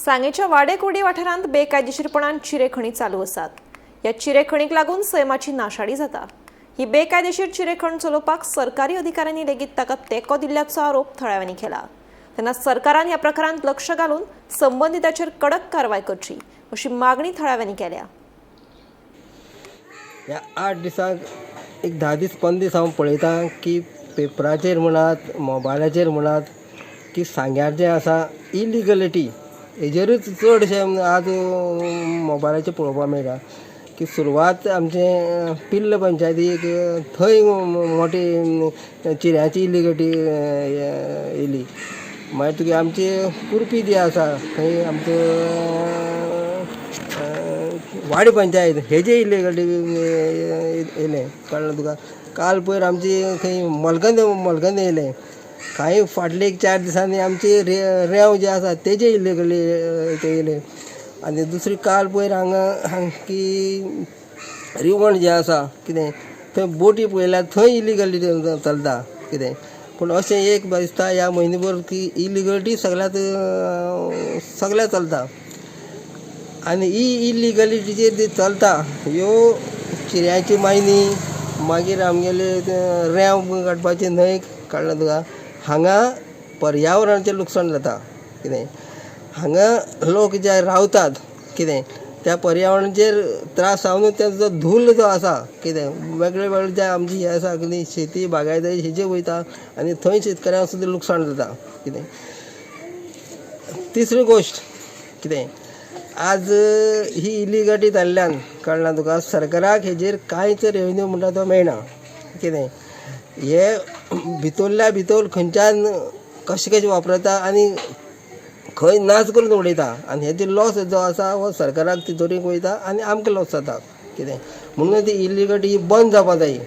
सांगेच्या वाडेकुर्डी वाठारांत बेकायदेशीरपणान चिरेखणी चालू आसात. ह्या चिरेखणीक लागून सैमाची नाशाडी जाता. ही बेकायदेशीर चिरेखण चलोवपाक सरकारी अधिकाऱ्यांनी लेगीत ताका तेंको दिल्ल्याचो आरोप थळाव्यांनी केला. तेन्ना सरकारान ह्या प्रकारांत लक्ष घालून संबंदिताचेर कडक कारवाय करची अशी मागणी थळाव्यांनी केल्या. ह्या 8 दिसांक एक 10 दीस 15 दीस हांव पळयतां की पेपराचेर म्हणात, मोबायलाचेर म्हणात की सांग्यार जें आसा इलिगलिटी हेजेरूच चडशें आज मोबायलाचेर पळोवपाक मेळटा की सुरवात आमचे पिल्ल पंचायतीक थंय मोठी चिऱ्यांची इलिगलिटी येयली. मागीर तुगे आमची कुर्पी जी आसा थंय आमचो वाडी पंचायत हेजे इलिगलिटी येयलें. कळ्ळें तुका? काल पयर आमची खंय मलगंद येयलें. कांय फाटले एक 4 दिसांनी आमची रेंव जे आसा तेजे इलिगली येयलें. आनी दुसरी काल पयर हांगा की रिवण जें आसा कितें थंय बोटी पळयल्यार थंय इलिगली चलता कितें. पूण अशें एक दिसता ह्या म्हयने भर की इलिगलिटी सगळ्यांत सगळ्याक चलता आनी ही इलिगलिटीचेर जी चलता ह्यो चिऱ्यांची मायनी, मागीर आमगेले रेंव काडपाचे न्हंय, कळ्ळें तुका? हांगा पर्यावरणाचें लुकसाण जाता कितें. हांगा लोक जे रावतात कितें त्या पर्यावरणाचेर त्रास जावन तेजो धुल्ल जो आसा कितें वेगळे वेगळे जे आमची हें आसा कितें शेती बागायती हेजेर वयता आनी थंय शेतकऱ्यांक सुद्दां लुकसाण जाता कितें. तिसरी गोश्ट कितें आज ही इलिगलिटी जाल्ल्यान कळ्ळें तुका सरकाराक हेजेर कांयच रेवेन्यू म्हणटा तो मेळना कितें. हे भितरल्या भितर खंयच्यान कशें कशें वापरता आनी खंय नाच करून उडयता आनी हेजे लॉस जो आसा हो सरकाराक तिजोरीक वयता आनी आमकां लॉस जाता कितें. म्हणून ती इलिगलिटी बंद जावपा जाय.